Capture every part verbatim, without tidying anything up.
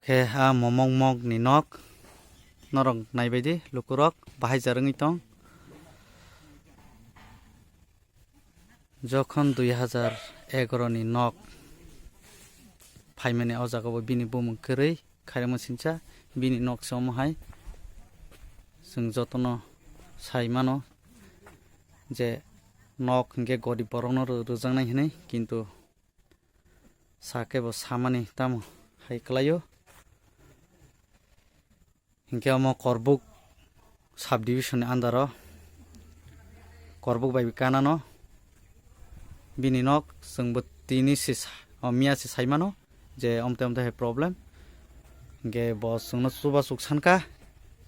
Khe a momok mok ni nok norok naibaidi lukurok bahai jarwngwi tong. Jokhon dui hajar egaroh ni nok phaimani o jaga bo bini bumung kwrwi khairokma sincha bini nok se omo hai. Chwng jotono sai mano je nok hinkhe gorib borokno rw-, rwjaknai hinwi, kintu sa khe bo samani tamo hai kwlaio. Hinkhe omo Korbuk subdivision ni under o Korbuk bai kanano bini nok chwngbo tini se sa-, o miya se saimano je omte omte hai problem. Hinkhe bo chwngno chubachu sankha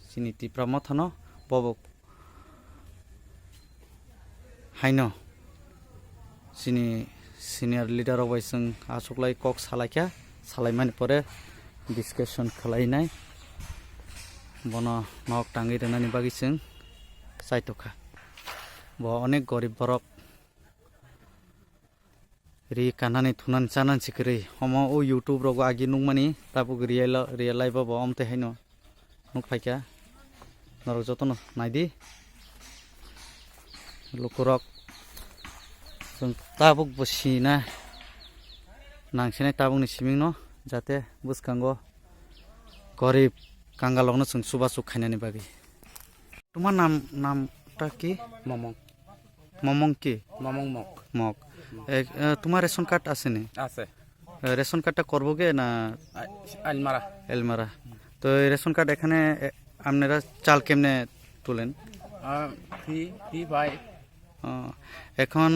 chini Tipra Mothano, bobo haino chini senior leader rok bai chwng achuklai kok salaikha, salaimani pore discussion khwlainai, bono nok tangwi rwnani bagwi chwng chaitokha. Bo onek gorib borok, ri kanani thunani chanani se kwrwi. Omo o YouTube rogo agi nukmani, tabuk real, real life o bo omte haino nuk phaikha. Norok jotono naidi. Lukurok chwng tabuk bo sina nangsinai tabukni simingno, jate bwskango gorib kangalokno chwng chubachu khainani bagwi. তোমার নাম, নামটা কি? মমং। মমং কি? মমং mug. Mug. Mug. এ, এ, তোমার ration card আছে নি? আছে। এ, রেশন কার্ডটা করবো গে না? আ-, আলমারা। আলমারা। তো এই রেশন কার্ড এখানে, এ, আপনারা চাল কেমনে তুলেন? আ, ফ্রি, ফ্রি পাই। ও, এখন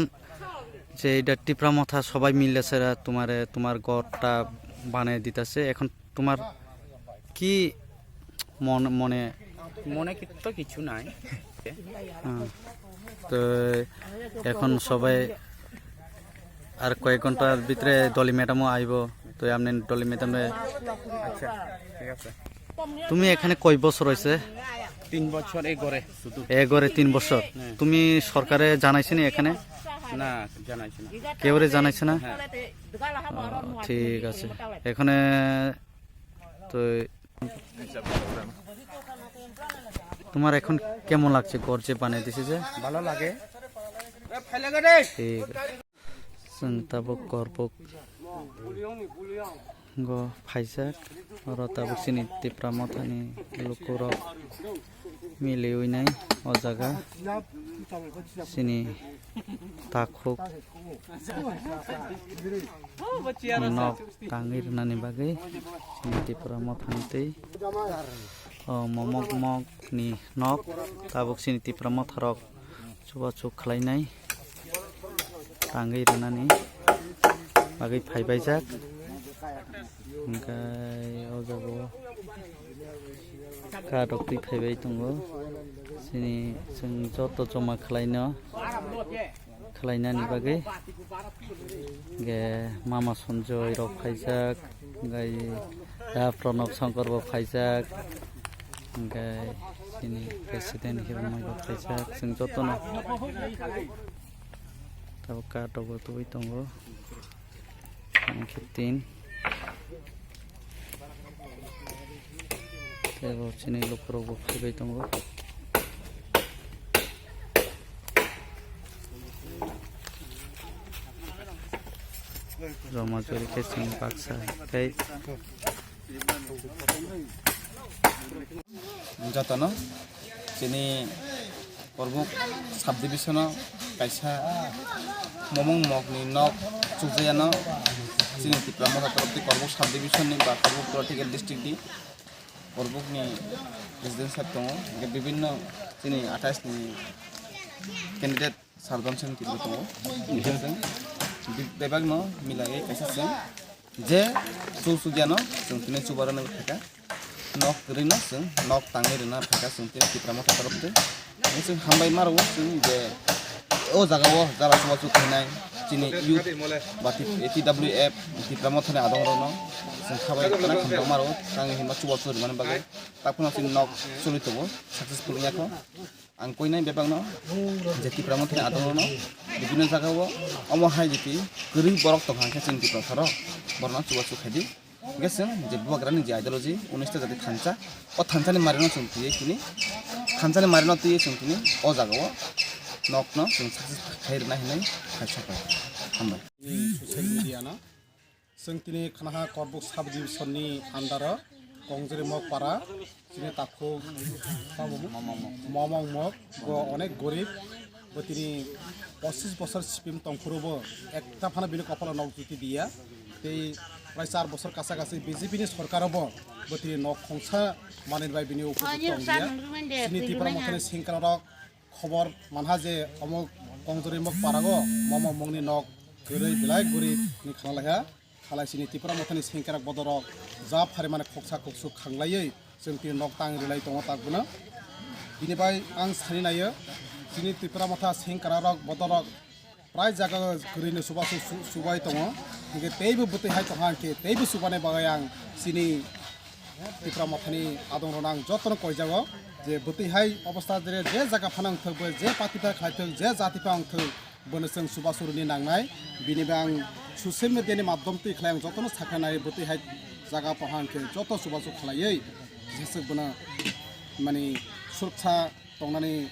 যে এটা টিপরা মথা সবাই মিলে সেরা তোমারে, তোমার ঘরটা বানিয়ে দিতেছে, এখন তোমার কি মন-, মনে? মনে কি-, তো কিছু নাই। হ্যাঁ। তো এখন সবাই আর কয়েক ঘন্টার ভিতরে ডলি ম্যাডামও আইবো, তো আপনি ডলি ম্যাডামে আচ্ছা, ঠিক আছে। তুমি এখানে কয় বছর হয়েছে? তিন বছর এই ঘরে শুধু। এ ঘরে তিন বছর। হ্যাঁ। তুমি সরকারে জানাইছো নি এখানে? না, জানাইছি না। কেউরে জানাইছো না? হ্যাঁ। ও, ঠিক আছে। এখানে তো তোমার এখন কেমন লাগছে ঘর যে বানিয়ে দিছে যে? ভালো লাগে। ঠিক আছে। Chwng tabuk Korbuk go phaijak, oro tabuk chini Tipra Mothani lukurok miliwi nai o jaga. Chini takhuk nok tangwi rwnani bagwi chini Tipra Mothani tei o momok mok ni nok tabuk chini Tipra Motharok chubachu khlainai, tangwi rwnani bagwi phaibaijak. Hwnkhe o jaga o katok twi phaibai tongo. Chini chwng joto joma khlaino, khlainani bagwi. Hwnkhe Mama Sanjoy rok phaijak, hwnkhe Da Pranab Shankar bo phaijak, hwnkhe chini president Hiranmoy bo phaijak, chwng jotono tabuk katok o tubui tongo. Hwnkhe tin. Tei bo chini lukurok bo phaibai tongo. Joma jori khe chini baksa tei jotono chini Korbuk subdivision o kaisa momong mok ni nok chukjaya no chini Tipra Motha torof tei Korbuk subdivision ni ba Korbuk political district ni Korbuk ni president sahib tongo, hingke bibinno chini athais ni candidate sar Johnson Tripura tongo, hingke chwng bebak no milai kaisa chwng je chuk chuk ya no chwng tini chuba rwna phaikha. Nok kwrwi no chwng nok tangwi rwna phaikha chwng tei Tipra Motha torof tei. Chwng hambai ma rwo chwng je o jaga o jara chubachu khainai chini youth ba T W F Tipra Mothani adong rok no chwng khabai khna khamjak ma rwo tangwi hinba chubachu rwmani bagwi. Takhwno chini nok choli tongo successful wngya kho. Ang koinai bebak no je Tipra Mothani adong rok no bibinno jaga o omo hai jiti kwrwi borok tongkha hwnkhe chini Tipra Motha rok borok no chubachu khaidi. Hingke chwng je bubagrani je ideology, unis ta jati thansa, o thansani marino chwng twiwi tini, thansani marino twiwi chwng tini o jagao nokno chwng success khai rwna hinwi khai sopai. Hambai. Social media no chwng tini khnaha Korbuk sub division ni under o Kongjori Mok para, chini takhuk Momong Mok, bo onek gorib, bo tini pochis bosor sipim tongphuru bo ekta phano bini kopalo nok juti diya. Tei prai char bosor kasa kasi B J P ni sorkar o bo, bo tini nok khongsa manwi bai bini upor tong diya. Chini Tipra Mothani sengkrak rok khobor manha je omo Kongjori Mok para o Momong Mok ni nok kwrwi belai gorib ni khanalaiha. Khalai chini Tipra Mothani sengkrak bodorok ja pharimani khoksa khoksu khanglaiwi chwng tini nok tang rwlai tongo takbono. Bini bai ang sani naio, chini Tipra Motha sengkrakrok bodorok prai jaga kwrwino chubachu chu-, chubai tongo. Hingke teibo bwtwi hai tongha hingke teibo chubani bagwi ang chini Tipra Mothani adongrokno ang jotono koijago je bwtwi hai obostha je, je jaga phano wngthok bai, je party phano khlaithok, je jati phano wngthok, bono chwng chubachu rwni nangnai. Bini bai ang social media ni madhyom twi khlai ang jotono sakha nai bwtwi hai jaga pohang khe joto chubachu khlaiwi jeswk bono mani suroksha tongnani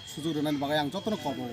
sujuk rwnani bagwi ang jotono kobo.